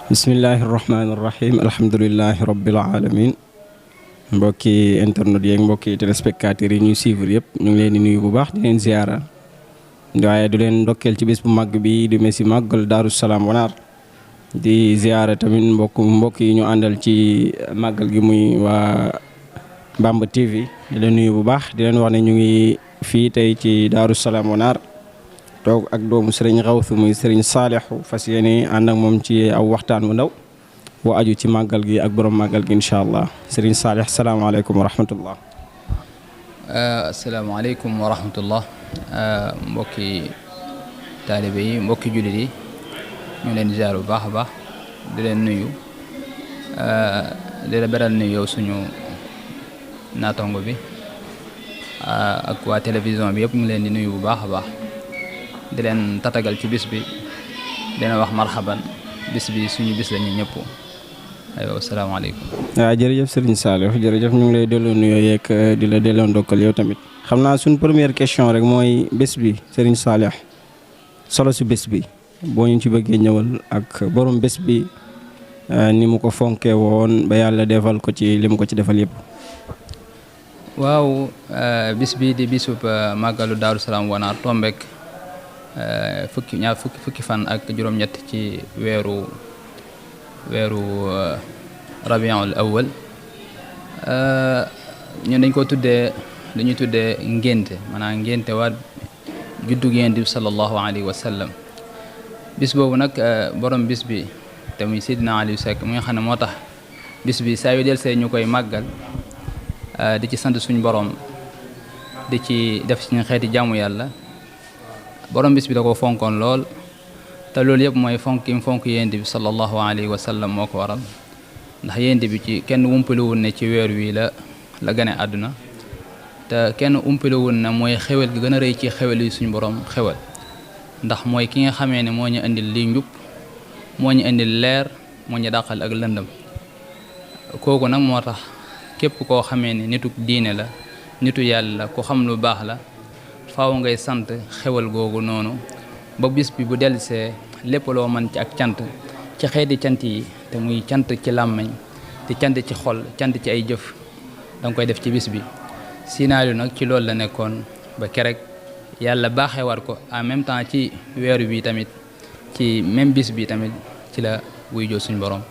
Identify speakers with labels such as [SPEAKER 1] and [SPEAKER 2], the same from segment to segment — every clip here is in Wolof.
[SPEAKER 1] bismillahi irrahmani irrahim alhamdulilahi rabbil alamin mbokki internet yeeg mbokki téléspectateurs yi ñuy suivre yëpp ñu ngi leen di nuyu bu baax di leen ziara waaye du leen ndokkeel ci bés bu màgg bi di messi màggal Daaru Salaam Wanaar di ziara tamit mbokk yi ñu àndal ci màggal gi muy waa Bamba TV di leen nuyu bu baax di leen wax ne ñu ngi fii tey ci Daaru Salaam Wanaar toog ak doomu sëriñ Xawsu muy sëriñ Saalixu fas yéene ànd ak moom ci aw waxtaan bu ndaw boo aju ci màggal gi ak borom màggal gi incha allah sëriñ Saalix salaamaaleykum wa rahmatullah.
[SPEAKER 2] asalaamaaleykum wa rahmatullah mbokki taalibe yi mbokki jullit yi ñu leen ziar bu baax a baax di leen nuyu di la beral nuyu yow suñu naatongo bi ak waa télévision bi yëpp ñu leen di nuyu bu baax a baax. di leen tatagal ci bis bi dina wax marhaban bis bi suñu bis la ñu ñëpp aywa asalaamaaleykum.
[SPEAKER 1] waaw jërëjëf Serigne Saliou jërëjëf ñu ngi lay delloo nuyoo yeeg di la delloo ndokkal yow tamit xam naa suñ première question rek mooy bés bi Serigne Saliou solo si bés bi boo ñu ci bëggee ñëwal ak borom bés bi ni mu ko fonkee woon ba yàlla defal ko ci li mu ko ci defal yëpp.
[SPEAKER 2] waaw bis bi di bisub màggalu Daaru Salaam Wanaar tombek fukki fan ak juróom-ñett ci weeru rabiul awwal ñun dañuy tuddee ngénte maanaam ngénte waa juddug Yonent bi sallallahu alayhi wa sallam bis boobu nag borom bis bi te muy Seydina Aliou Seck mu nga xam ne moo tax bis bi saa yu del see ñu koy màggal di ci sant suñu borom di ci def suñu xeeti jaamu yàlla borom bis bi da ko fonkoon lool te loolu yëpp mooy fonk Yonent bi sallallahu alayhi wa sallam moo ko waral ndax Yonent bi ci kenn umpalewul ne ci weer wi la gane àdduna te kenn umpalewul ne mooy xewel gi gën a rëy ci xewel yi suñu borom xewel ndax mooy ki nga xamee ne moo ñu indil lii njub moo ñu indil leer moo ñu dàqal ak lëndëm kooku nag moo tax képp koo xamee ne nitu diine la nitu yàlla ku xam lu baax la faaw ngay sant xewal googu noonu ba bis bi bu dellusee lépp loo mën ci ak cant ci xeeti cant yi te muy cant ci làmmiñ te cant ci xol cant ci ay jëf danga koy def ci bis bi sinaalu nag ci loolu la nekkoon ba kerek yàlla baaxee war ko en même temps ci weeru bi tamit ci même bis bi tamit ci la wuy joo suñu borom.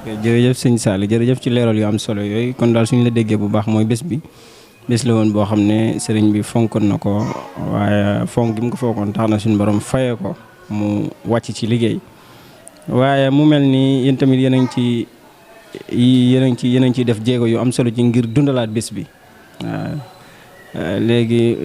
[SPEAKER 1] jërëjëf sëñ Saliou jërëjëf ci leeral yu am solo yooyu kon daal suñu la déggee bu baax mooy bés bi bés la woon boo xam ne sëriñ bi fonkoon na ko waaye fonk gi mu ko fonkoon tax na suñu borom fayee ko mu wàcc ci liggéey waaye mu mel ni yéen tamit yéen a ngi ciy def jéego yu am solo ci ngir dundalaat bés bi léegi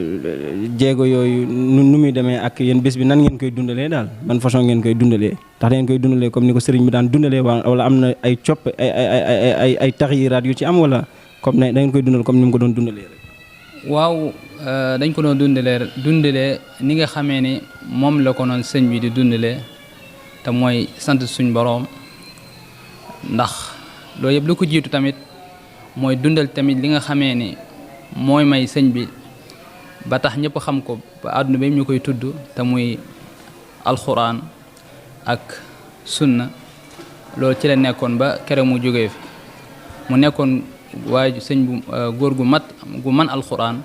[SPEAKER 1] jéego yooyu nu muy demee ak yéen bés bi nan ngeen koy dundalee daal ban façon ngeen koy dundalee ndax da ngeen koy dundalee comme ni ko sëriñ bi daan dundalee wala am na ay copp ay taxyiraat yu ci am wala comme ne da ngeen koy dundal comme ni mu ko doon dundalee rek.
[SPEAKER 2] waaw dañ ko doon dundalee ni nga xamee ni moom la ko noon sëñ bi di dundalee te mooy sant suñ boroom ndax loolu yëpp lu ko jiitu tamit mooy dundal tamit li nga xamee ni mooy may sëñ bi ba tax ñëpp xam ko ba àdduna bi ñu koy tudd te muy alxuraan ak sunna loolu ci la nekkoon ba kere mu jógee fi mu nekkoon waaye sëñ bu góor gu man alxuraan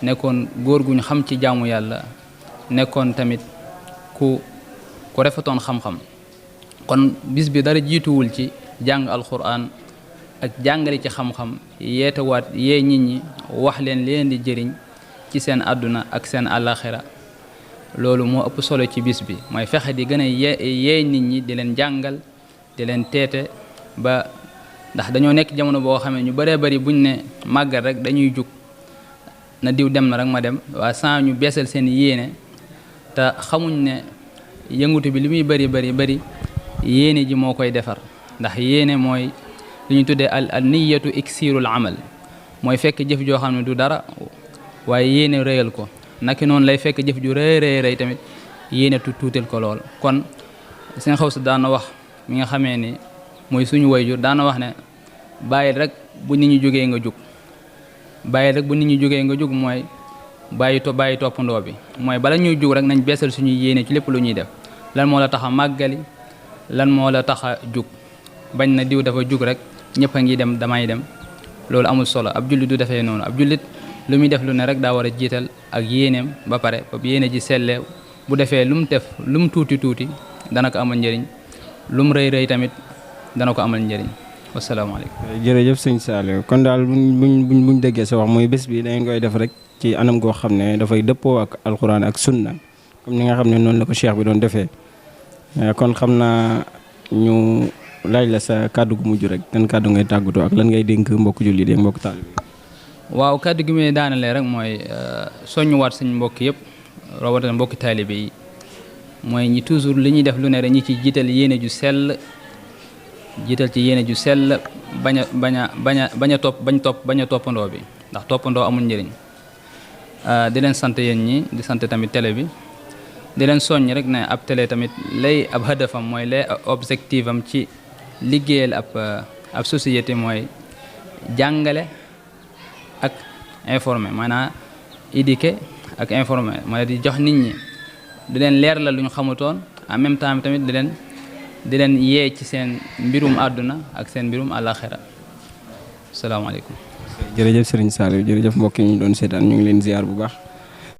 [SPEAKER 2] nekkoon góor gu ñu xam ci jaamu yàlla nekkoon tamit ku rafetoon xam-xam kon bis bi dara jiituwul ci jàng alxuraan ak jàngale ci xam-xam yeetewaat yee nit ñi wax leen di jëriñ ci seen àdduna ak seen àllaaxira loolu moo ëpp solo ci bis bi mooy fexe di gën a yee nit ñi di leen jàngal di leen teete ba ndax dañoo nekk jamono boo xam ne ñu bëree bëri buñ ne màggal rek dañuy jug na diw dem na rek ma dem waaye sans ñu beesal seen yéene te xamuñ ne yëngutu bi li muy bëri yéene ji moo koy defar ndax yéene mooy li ñu tuddee al niyatu iksirul amal mooy fekk jëf joo xam ne du dara waaye yéene rëyal ko naki noonu lay fekk jëf ju rëy tamit yéene tuutal ko lool kon seen xaw sa daana wax mi nga xamee ni mooy suñu wayjur daana wax ne bàyyi rek bu nit ñi jógee nga jug mooy bàyyi toppandoo bi mooy bala ñuy jug rek nañ beesal suñuy yéene ci lépp lu ñuy def lan moo la tax a màggali lan moo la tax a jug bañ na diw dafa jug rek ñëpp a ngi dem damay dem loolu amul solo ab jullit du defee noonu ab jullit lu muy def lu ne rek daa war a jiital ak yéeneem ba pare ba yéene ji sellee bu defee lu mu def lu mu tuuti tuuti dana ko amal njëriñ lu mu rëy rëy tamit dana ko amal njëriñ wasalaamaaleykum.
[SPEAKER 1] jërëjëf sëñ Saliou kon daal buñ déggee sa wax mooy bés bi da ngeen koy def rek ci anam goo xam ne dafay dëppoo ak alxuraan ak sunna comme ni nga xam ne noonu la ko cheikh bi doon defee kon xam naa ñu laaj la sa kàddu gu mujj rek kan kàddu ngay tàggatoo ak lan ngay dénk mbokk jullit yi ak mbokk taalibe yi.
[SPEAKER 2] waaw kàddu gi muy daanalee rek mooy soññuwaat suñ mbokk yëpp rawatina mbokki taalibe yi mooy ñi toujours li ñuy def lu ne rek ñi ci jiital yéene ju sell jiital ci yéene ju sell bañ a toppandoo bi ndax toppandoo amul njëriñ di leen sant yéen ñi di sant tamit télé bi di leen soññ rek ne ab télé tamit lay ab hadafam mooy lay objectif am ci liggéeyal ab société mooy jàngale ak informer maanaam éduquer ak informer mooy di jox nit ñi di leen leer la lu ñu xamutoon en même temps tamit di leen yee ci seen mbirum àdduna ak seen mbirum àllaaxira salaamaaleykum.
[SPEAKER 1] jërëjëf Serigne Saliou jërëjëf mbokk yi ñu doon seetaan ñu ngi leen ziar bu baax.